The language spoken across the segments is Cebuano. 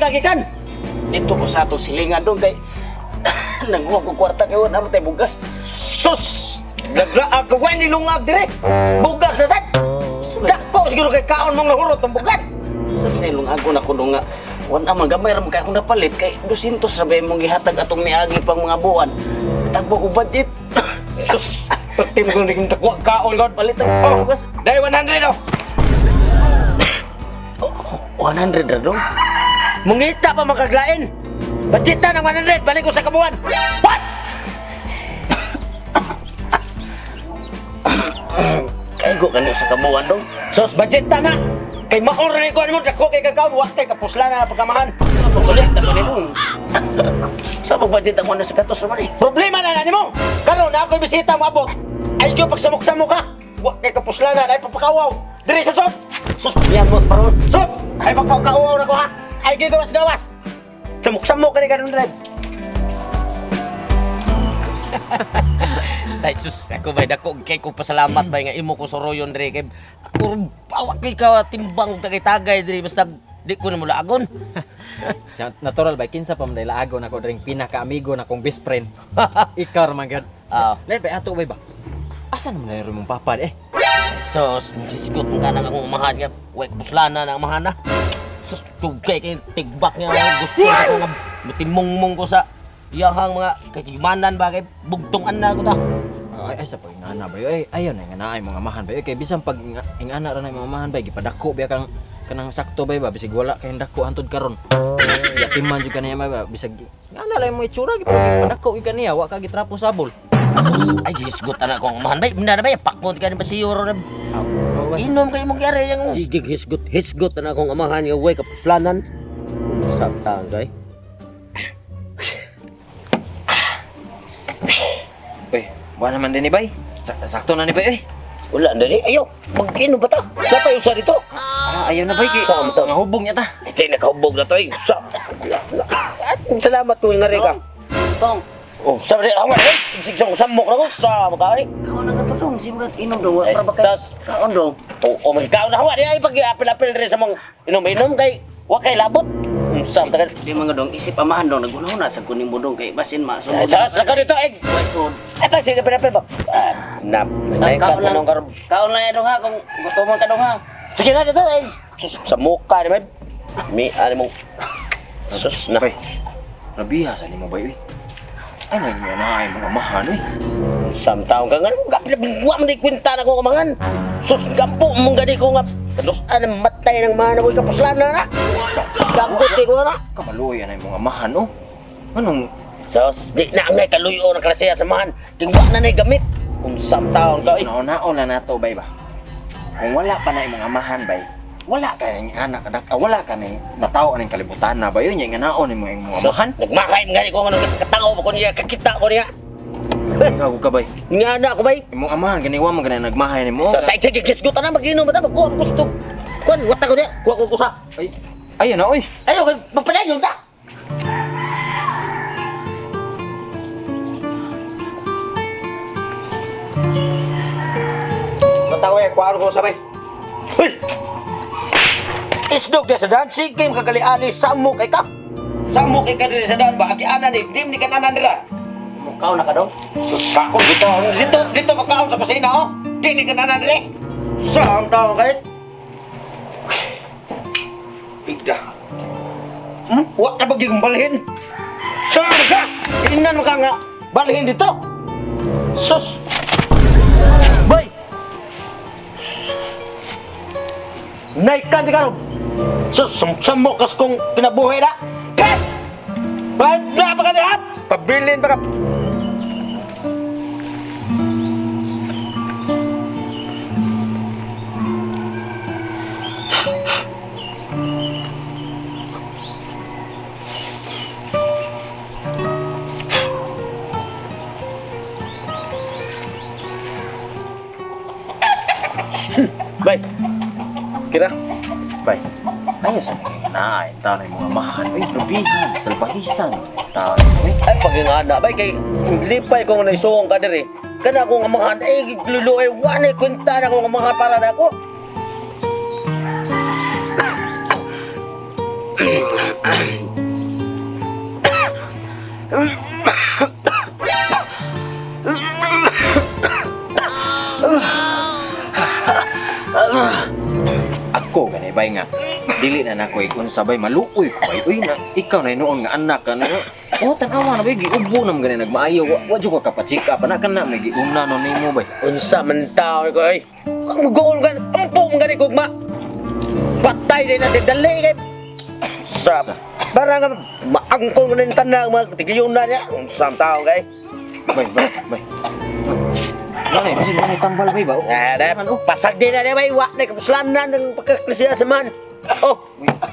ka gikan? Dito ko sa atong silingan dong kay nanguha ko kwarta kay wala man tay bugas. Sus! Naglaag ka, wa ni lungag dire. Bugas na sad. Dako siguro kay kaon mong nahurot ang bugas. Sabi sa ilong ako na ko dong nga wala man gamay ra man kay akong napalit kay 200 ra ba imong gihatag atong miagi pang mga buwan. Tagbo ko budget. Sus! Pagtim ko ning dako kaon god. Palit ang Oh, bugas. dai 100 oh. 100 ra dong. Mungita pa makaglain. Budgetan ang 100, balik ko sa kabuan. What? Kaigo kanyo sa kabuan dong. Sus, budgetan na. Kay maor na ko mo dako kay kakaon, wa kay kapusla na pagkamahan. Pagbalit na ba dong? Sa pagbudget ako na sa katos ra man eh. Problema na na nimo. Karon na ako'y bisita mo abot. Ay gyud pagsamok-samok ka. Wa kay kapuslanan ay papakawaw. Diri sa sop. Sus, Yamot paron. sop. Ay pagpakawaw na ko ha. Ay gyud gawas-gawas. Samok-samok ka ni karon red. Tay sus, ako bay dako kay ko pasalamat bay nga imo ko soroyon dre kay ako awak kay ka timbang tagay-tagay dre basta di ko na mula agon. Natural ba kinsa pa man laago na ko dring pinaka-amigo na kong best friend. Ikaw ra man gyud. Ah, Lain ba ato bay ba? Asa naman na mong papa eh? sus, sigot ka nang akong amahan nga way buslana na amahan na. Sus, tugay kay tigbak nga gusto ko nga mutimongmong ko sa iyahang mga kakimanan ba kay bugtong na ko ta. Ay, ay sa pag ingana ba ay ayaw na nga naay mga amahan ba kay bisan pag ingana ra na mga amahan ba gipadako biya kang kanang sakto bay ba bisig wala kay dako hantod karon. Yatiman jud kaniya ba bisag ngana lang mo itsura gipadako gyud kaniya wa ka gitrapo sabol. Sus, ay gisgot na akong amahan bay. Bina na bay pakpon ka ni pasiyoro na. Oh, Inom kay mong gyari yang sige hisgot hisgot na akong amahan nga way kapuslanan. Sa tangay. Uy, wa naman din ni bay. Sakto na ni bay eh. Wala na ni. Ayo, mag-inom ba ta? Napay usa dito. Ah, ayaw na bay kay. Saan to? Nga hubog niya ta. Hindi nakahubog na to eh. Sa... Salamat ko nga rin ka. Tong, Oh, sabi niya, ako eh, sig sa samok na ko sa makaani. kaon na ka to dong, sige ka inom dong, wa Eh, para ba kay sas. kaon dong. Oo, oh, magkaon na hawa. Di ay pag apil-apil rin sa mga inom-inom kay wa kay labot. Unsa man tagal. Di mga dong isip amahan dong nagunahon na sa kunin mo dong kay basin masunod. Eh, Sa sa ka dito eh. Way sud. Ay pa sige apil-apil ba. Ah, na, may Kaon lang. katanong karon. Kaon lang ya dong ha kung gutomon ka dong ha. Sige na dito eh. Sus, sa mukha ni may. Mi ani mo. Sus na. Bay. Nabiha sa nimo bay uy. Ay nang nga naay mga amahan uy. Sam taong ka nga, wa man di kwenta na ko kamangan. Sus, gampo mong gani ko nga. Tanus, anong matay ng mga naboy kapuslan na na. Dagot di ko na. Kamaluoy anay mga amahan oh. Anong Sus, di na angay kaluyo na klase sa mahan. Tingwa na na'y gamit. Unsam taong ka, eh. Naon-naon na nato bay ba? Kung wala pa na imong amahan bay, wala ka ning anak kadak, wala ka ning natawo aning kalibutan na bay unya nga naon imo imong Sus, amahan. nagmakay mga gani ko nga nung katao ba ko niya, kakita ko niya. Gago ka bay. Nga na ako bay. Imong amahan gani wa man gani nagmahay nimo. Sa side sige, gisgutan na, mag-inom ba ta? Magkuha ko gusto. Kuan, wata ko niya. Kuha ko kusa. Ay, ayun na oy. Ayaw, magpadayon ta. Bataw eh, kuha ko sabay. Hoy! Isdog dia sa daan, sige makakali-ali, samok kay ka. Samok kay ka diri sa daan ba? Aki ana ni, dim ni kan ana nila. Kaon na ka dong. Sus, kaon dito, dito, dito makaon sa kusina oh. Di ni kan ana diri. Saan tao kay? Ida. Wa ka baging balhin. Saan ka? Inan mo ka nga balhin dito. Sus. Bay. Naik ka di karon. Sus, samok kas kong kinabuhi na. Kat! Bay, na pa ka diha? Pabilin pa ka. Bay. Kira. Bay. Ayaw sa nga naay taon imong amahan uy, grabihan, salbahisan. Taon uy. Ay, paging ana, bay, kay lipay ko nga naisuong ka diri. Kana akong amahan, ay, lulu, ay, wala kwenta na akong amahan para na ako. Ako gani bay nga dili na nako ikon sabay maluoy ko bay. Uy na ikaw na noon nga anak ka na. Oh, tan-awa na bay giubo na man gani nagmaayo. Wa jud ka kapachika pa na kana may giuna no nimo bay. Unsa man tao ko ay. Ang gool gan, ampo man gani gugma. Patay din natin dali kay. Sa para nga maangkon ko na yung tanang mga tigayon na niya. Unsa man tao kay. Bay, bay, bay. Nanay, bisig nanay tambal bay ba? Ah, pasag din na niya bay, wa na kapuslanan ng pagkaklisya sa man. Oh,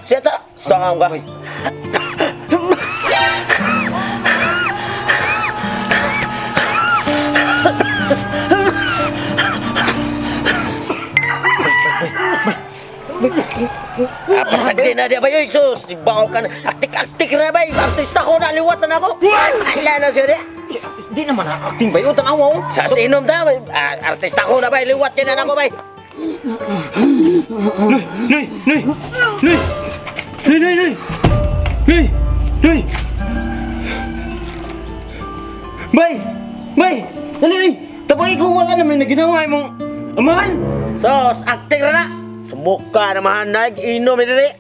siya ta, sangam ka. Bay. Ah, pasag din na niya bay, oy, sus, bawo ka na. Aktik-aktik na bay, artista ko na, liwat na ako. Ala na siya niya. Di naman na acting bay. Oh, tan-awa oh. Sa inom ta, bay. Ah, artista ko na bay, liwat din na ako bay. Noy! Noy! Noy! Noy! Noy! Noy! Noy! Noy! Bay! Bay! Dali ay! Tabay ko wala naman na ginawa imong amahan! Sos, aktik na na. Sumuka na mahanag, inom dili.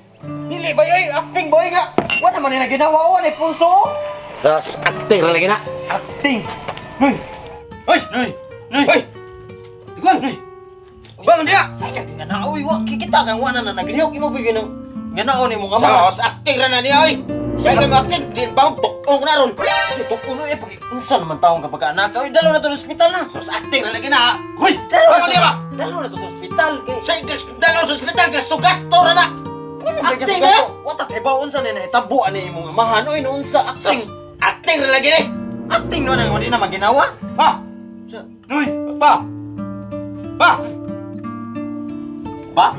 Dili bay oy, acting boy nga. Wa naman ni ginawa oh, ni pulso. Sos, aktik na lagi na. Acting! Noy! Hoy! Noy! Noy! Hoy! Igual! Noy! Bangon dia. Ay kag nga na oy, wa kikita kang wa na na naglihok imo ba yun ang nga naon nimo nga amahan. Sos, aktik na na niya oy. Sa ka mo aktik, di bang tukong na ron. Tukuno eh pag unsa naman taong kapag anak oy, dalo na to sa ospital na. Sos, aktik na lagi na. Hoy! Bangon dia ba? Dalo na to sa ospital kay Sa dalaw sa ospital, gasto-gasto ra na. acting na. Wa ta kay ba unsa na nahitabo ani imong amahan oy, no unsa Sos, acting. aktik na lagi ni. Acting no nang di na maginawa. Pa! Noy! Pa! Pa! Ba?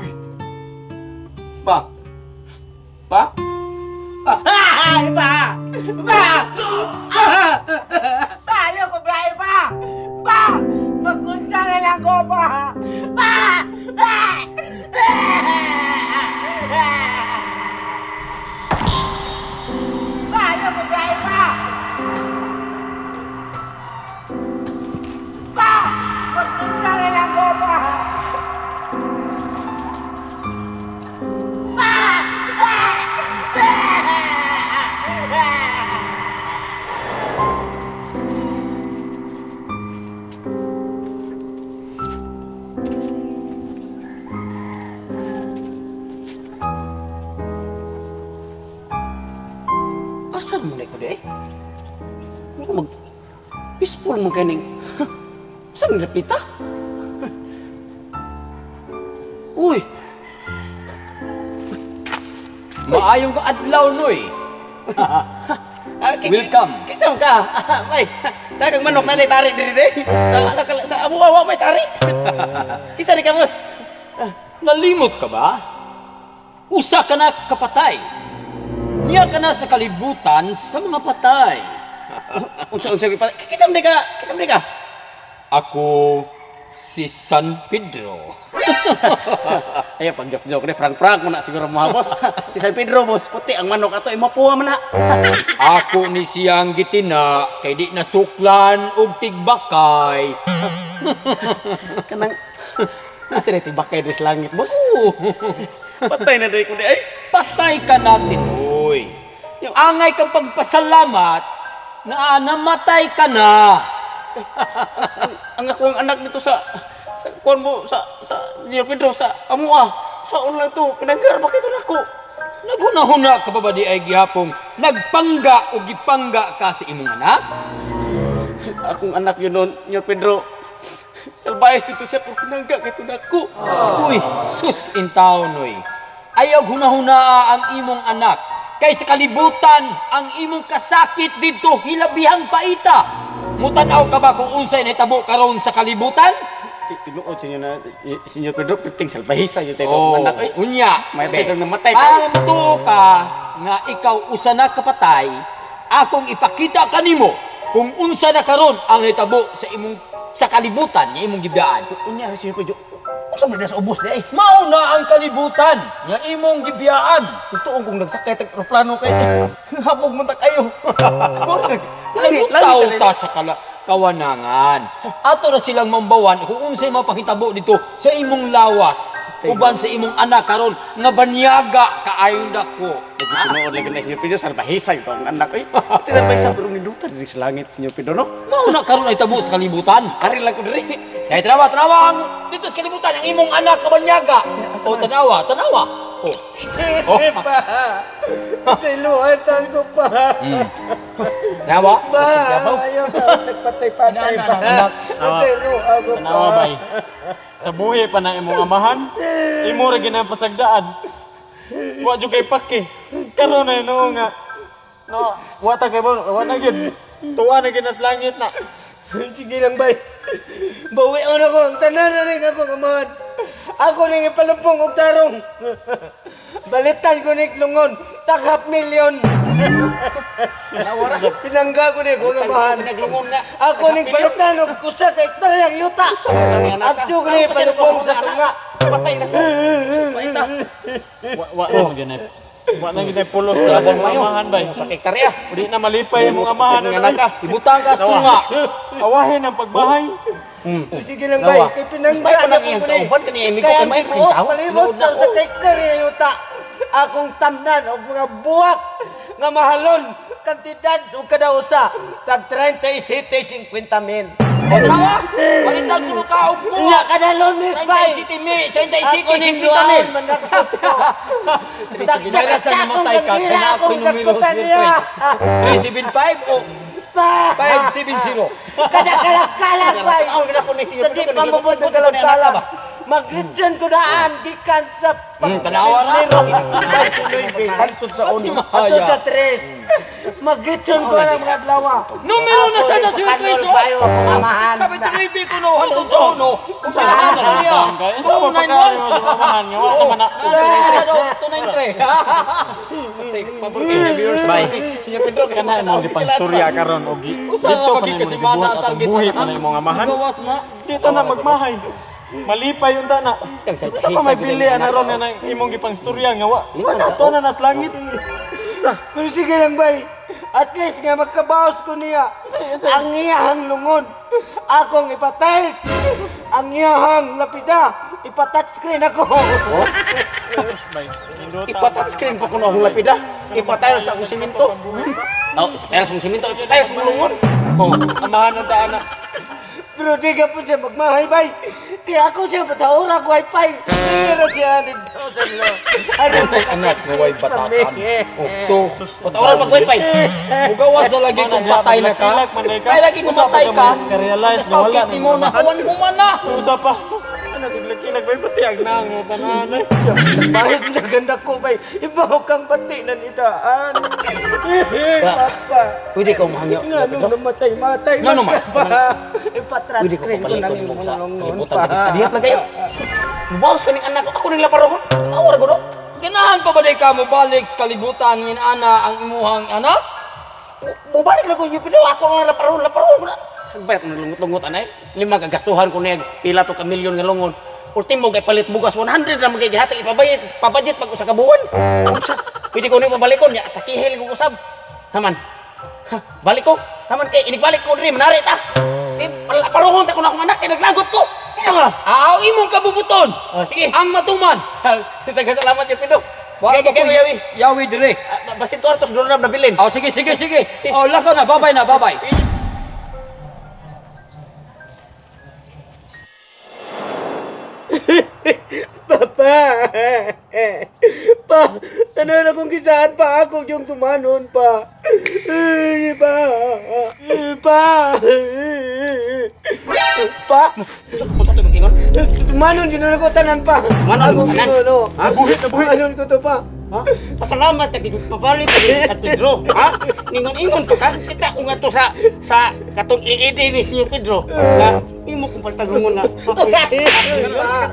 Pa! Pa! Ay, pa! Pa! Pa! Ayoko ba? Pa! Pa! Magunsa na lang ko, pa! Pa! Pa! Pa! Ayoko ba? Pa! Pa! Magunsa na lang ko, pa! Asa mo na ko di ay? Mura mag peaceful man kaning. Saan ni napita? Uy, Maayong adlaw noy. Welcome. Kisam ka. May, dagang manok na day tari diri day. Sa sa, sa amo awa may tari. Kisa ni ka boss. Nalimot ka ba? Usa ka na kapatay. Niya ka na sa kalibutan sa mga patay. Unsa unsa pa? Kisam ni ka, kisam ni ka. Ako si San Pedro. Ay pag joke joke ni prank prank mo na siguro mga boss. Si San Pedro boss, puti ang manok ato imapuha man na. Ako ni siyang gitina kay di nasuklan og tigbakay. Kanang nasa na tibakay diri sa langit boss. Patay na day ko di ay. Patay ka na tinoy. Angay kang pagpasalamat na namatay ka na. Ang ako ang anak nito sa kuan mo sa Sir Pedro sa amoa. Sa lang to pinanggar bakit nako. Naghuna-huna ka pa ba di ay gihapong nagpangga o gipangga ka sa imong anak? Akong anak yun noon, Sir Pedro. Salbayas dito siya por pinangga kay nako. Uy, sus in taon oy. Ayaw hunahunaa ang imong anak. Kay sa kalibutan, ang imong kasakit didto hilabihang paita. Mutanaw ka ba kung unsay nahitabo karon sa kalibutan? Tinuod sa inyo na, Sir Pedro, piting salbayisa yun tayo akong anak. Ay, Oh, unya. May Be, sidang namatay. Para mutuo ka nga ikaw usa na kapatay, akong ipakita kanimo kung unsa na karon ang nahitabo sa imong sa kalibutan nga imong gibiyaan. Unya, Sir Pedro. Unsa man sa ubos di ay? Mauna ang kalibutan nga imong gibiyaan. Tuong kong nagsakay tag eroplano kay habog man ta kayo. Nagutaw ta sa kawanangan. Ato ra silang mambawan kung unsay mapakitabo dito sa imong lawas uban sa imong anak karon nga banyaga kaayong dako. Tinuod lagi na Senyor Pedro salbahisay to ang anak oy. Ti salbahisa pero nindutan diri sa langit, Senyor Pedro, no? Mauna karon ay tabo sa kalibutan. Ari lang ko diri. Kaya tanawa, tanawa ang dito sa kalibutan ang imong anak nga banyaga. O tanawa, tanawa. Oh. Oh. Siluhatan ko pa. Tanawa. Pa, ayaw na sa patay-patay pa. Anak. Siluhan ko pa. Tanawa bay. Sa buhi pa na imong amahan, imo ra ginapasagdaan. Wa jud kay pake. Karon na noo nga. No, wa ta kay bon, wa na gyud. Tuwa na gyud nas langit na. Sige lang, bay. Bawi na ko. Ang tanan na rin ako, kamahan. Ako ning ipalumpong og tarong. Balitan ko ni Lungon. Taghap milyon. Pinangga ko ni kong amahan. Ako ning balitan og usa ka hektaryang yuta. Adto ko ni ipalumpong sa tunga. Patay na ko. Paita. Wa wa na gyud na. Wa na gyud pulos na sa imong amahan bay. Sa hektarya. Di na malipay imong amahan. Nga anak ka. Ibutang ka sa tunga. Awahin ang pagbahay. Sige lang, bay. Kay pinangga Mas may na panang ko iyang ni. kauban kani amigo Kaya kay may ang tibuok, tawo. palibot sa usa ka hektarya yuta. Akong tamnan og mga buwak nga mahalon kantidad og kada usa tag 37.50 mil. O tanawa. Palitan ko ka og Nya buwak. kada Lunes bay. 37 mi, 37 Ako ning 50 mil. duwaon man ako. Daksa Ginara ka sa sa akong namatay ka, kandila kaya akong ako'y numero dakutan niya. 375 o Pa. 570. Kada kalakalang bay. Tanaw gid ako ni Senyor Sa di Pedro. pa mo po kalakalang. Maglitsyon ko daan gikan sa Tanawa ra. Hantod sa uno. Hantod sa tres. Maglitsyon ko ang mga adlaw. Numero na sa sa Kanol 03 bayo akong amahan. Sabi tuloy ko no hantod sa uno. Kung pinahan ka niya. Kaya sa mo pagkain 291. mo sa amahan nga wa naman na. Nasa daw 293. Pabor kay viewers bay. Senyor Pedro Kana imong gipangstorya karon og Usa dito nga pa pagig na imong kasimana gibuhat ang atong target. buhi pa na imong amahan. Gawas na. Di ta na magmahay. Malipay yun ta na. Sa pa may pili ana ron nga nang imong gipangstorya nga wa. Wa na to na nas langit. Pero sige lang bay. At least nga magkabaos ko niya. Ang iyahang lungon. Akong ipatiles. Ang iyahang lapida. Ipatouchscreen ako. Ipa-touchscreen pa ko na akong lapida. Ipa-tiles akong simento. Oh, ipatiles akong simento, ipatiles akong lungon. Oh, amahan na ta ana. Pero di ka po siya magmahay bay. Kaya ako siya pataura ko wifi. Pero siya dito sa lo. Ano Anak nga way batasan. Oh, So, Patawran pag wifi. mugawas na lagi kung patay na ka. Kilak man day ka. Kaya lagi kung Usa pa patay ka ka. man ka-realize na wala Sakit na ni mo na amahan. kuwan mo man na. Usa pa. Ana siglak bay pati ang nang tanan. ay. Bahis na ganda ko bay. Ibaw kang pati na nidaan. Papa. Pwede ka umahangyo. Nga nung namatay, matay Nga man naman. ka pa. Pwede ko Ipatouchscreen ko papalikon ng nimo imong sa lungon kalibutan. pa. Kadiyap lang kayo. Mubawas ko ning anak ko. Ako ning laparohon. Tawar ko no. Ganahan pa ba day ka mo balik sa kalibutan ngin ana ang imuhang anak? Mubalik lang ko yung Pedro. Ako ang laparohon, laparohon ko na. Kagbayat mo lungot-lungot anay. Lima kagastuhan ko niya pila to ka milyon nga lungon. Ultimo kay palit bugas 100 na magigihatag ipabayit, pabudget pag usa ka buwan. Usa. Pwede ko ni pabalikon ya atakihil ko usab. Haman. Ha, balik ko. Haman kay inigbalik ko diri manari ta. Eh, laparohon sa kuno akong anak kay naglagot ko. Iya nga. Aaw imong kabubuton. Oh, sige. Ang matuman. Daghang salamat yung Pedro. Wa Gay, ba gay, ko yawi. Yawi dire. Ah, basin to artos doon na nabilin. Oh, sige sige sige. Oh, lakaw na, babay na, babay. Papa! Pa! Tanan akong kisaan pa ako yung tumanon pa. Ay, pa! Pa! Pa! Unsa to imong ingon? Tumanon yun ako tanan pa. Tumanon, Akong tanan. ginuno. Ha? Buhit na buhit. Tumanon ko to pa. Ha? Pasalamat ka gid pabalik ka gid sa Pedro, ha? Ningon-ingon ka ka kita ko ngadto sa katong LED ni Sir Pedro nga imo kong paltagungon na.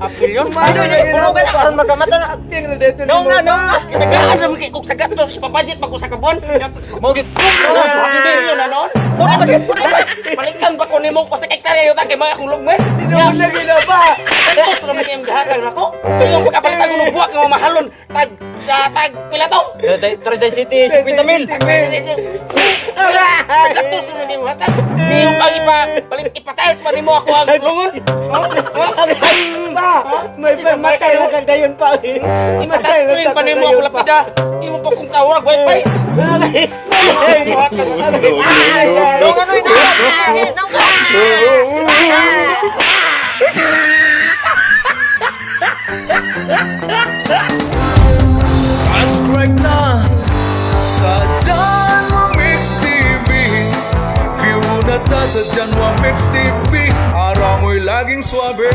Apilyon. Tumanon yun Puno ka na karon magkamata na. Acting na dito. No nga, no nga. Itagaan ra man kay kog sa gatos ipabudget pa ko sa kabon. Mo gid. Million na noon. Puno ba gyud? Puno ba? Balikan pa ko nimo ko sa hektarya yuta kay mga akong lugmen. Tinuod na gina pa. Gatos ra man imong gihatag nako. Iyong pagkapalitan ko ng buwak nga mamahalon tag sa tag pila to? 37, 50 mil. Sa gatos ra man imong hatag. Iyong pag ipa palit ipatiles man nimo ako ang lungon. Pa, may pamatay lang ka dayon pa. Ipa-touchscreen pa nimo ako lapida. Imo pa kung kawrag wifi. Subscribe na sa Janwa Mix TV. View na ta sa Janwa Mix TV. Araw mo'y laging swabe.